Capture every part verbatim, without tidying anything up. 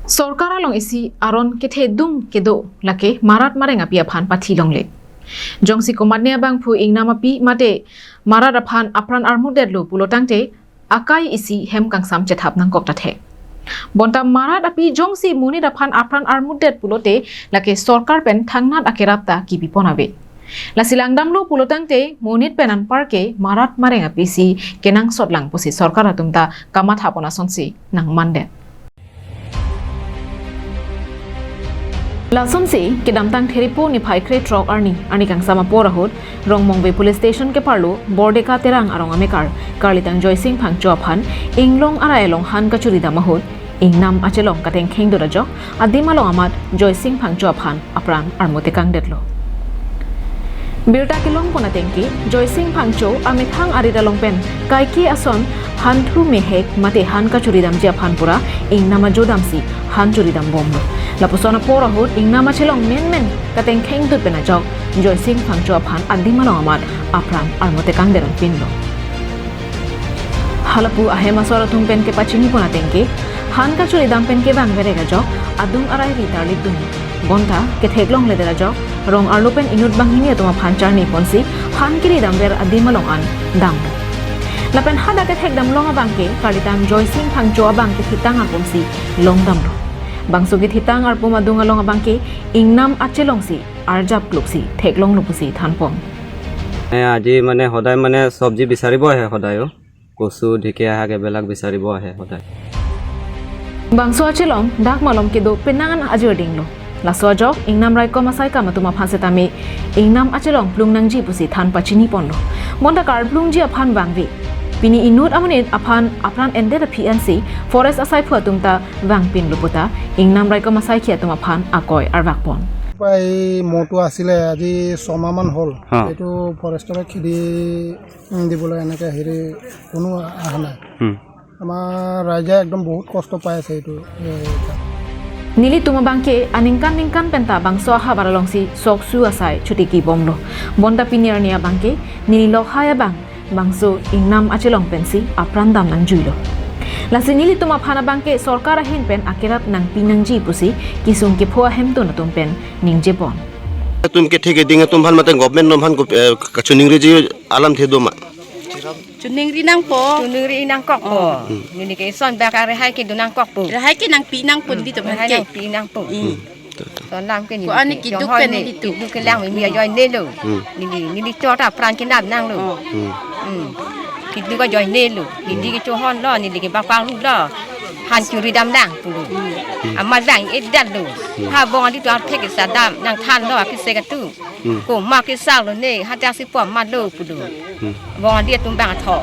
Sorkar along isi aron kethedung kedo lake Marat Mareng api aphan pathi longle. Jongsi komatne abangphu ingnam api mate Marat aphan apran armutdetlo pulo tangte akai isi hem kangsam chethap nangkok ta thek. Bonta Marat api jongsi monit aphan apran armutdet pulote lake sorkar pen thangnat akerap ta kipipon ave. Lasi langdamlo pulo tangte monit pen anparke Marat Mareng api si kenangsot lang pusi sorkar atum ta kamatha pon asonsi nangmandet. Lasonsi kedamtang Theripo niphai krethrok arni, arni kangsam apor ahut, Rongmongve Police Station keparlo Bordeka Terang arong amekar karlitang Joysing Phangcho aphan inglong arai along han kachuri dam ahut, ingnam achelong katengkheng dut ajok adim along amat Joysing Phangcho aphan apran armu tekangdetlo. Birta kelong pon atengke, Joysing Phangcho amethang arit along pen kaike ason hanthu mehek mate han kachuri damji aphan pura ingnam ajo damsi han churi dam bomlo. Lapuson apor ahut ingnam achelong menmen katengkheng dut pen ajok Joysing Phangcho aphan adim along amat apran armu tekangdet anpinlo. Halapu ahem asor atum pen kepachini pon atengke, han kachuri dam pen kevang verek ajok adung arai ri tarlip dun. Bonta ketheklongledet ajok rong arlo pen inut banghini atum aphan charni ponsi han kiri damver adim along an damlo. Lapen hadak kethekdam long abangke karlitang Joysing Phangcho abang kethitang arpumsi longdamlo. Bangso kethitang arpum adung along abangke ingnam achelongsi arjap kluksi theklonglo pusi thanpon. এ, আজি মানে সদায় মানে চব্জি বিচাৰিব আহে সদায়, অ। কচু, ঢেকীয়া শাক এইবিলাক বিচাৰিব আহে সদায়। Bangso achelong dak malom kedo penang an ajir dinglo. Laso ajok ingnam raikom asaikam atum aphan setame ingnam achelong plung nangji pusi than pachini ponlo. Bonta karplungji aphan vangve. Pini inut amonit aphan apran endet aphi ansi forest asaiphu atum ta vangpinlo puta ingnam raikom asaikhi atum aphan akoi arvakpon. প্ৰায় মহটো আছিলে, আজি ছমাহমান হ'ল। হা। এইটো ফৰেষ্টৰে খেদি, উম, দিবলৈ এনেকৈ হেৰি কোনো অহা নাই। হুম। আমাৰ ৰাইজে একদম বহুত কষ্ট পাই আছে এইটো, এ, Nelitum abangke aningkan ningkan penta bangso ahavar alongsi soksu asai chotiki bomlo. Bonta pini arni abangke neli lokhai abang bangso ingnam achelong pensi apran dam nangjuilo. Lasi nelitum aphan abangke sorkar ahin pen akerap nangpi nangji pusi kesung kepho ahemtun atum pen ningjepon. Atum kethek keding atum aphan mate government atum aphan ko, eh, kachiningri ji alam the do ma? Chiningri nangpo. Chiningri nangkokpo. Hmm. Neli ke son bak arehai kedo nangkokpo. Rehai ke nangpi nangpo di to. Rehai ke nangpi nangpo. Hmm. Son lam ke neli ko ani ke kiduk jong ke hoi neli ne kiduk ke lang mi ajoine lo. Hmm. Neli, neli chot apran kedam nanglo. Hmm. Hmm. Kiduk ajoine lo. Neli ke chohonlo, neli ke bapanglo. Han churi dam nang pulo. Hmm. Amat bang edat lo. Hmm. Ha bong adi to arthek ke sadam nangthanlo akisek atum. Hmm. Komat kesaklo ne, hadak si pom matlo pulo. Hmm. Bong adi atum bang atho.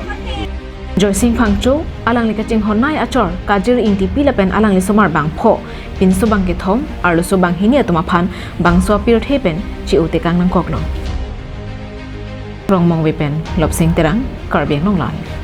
Joysing Phangcho, alangli kachinghonnei achor Kajir Ingtipi lapen alangli somar bangpho, pinso bangkethom, arloso banghini atum aphan bangso apirthe pen chi-o tekang nangkoklo. Rongmongve pen Lopsing Terang, Karbi Anglong Live.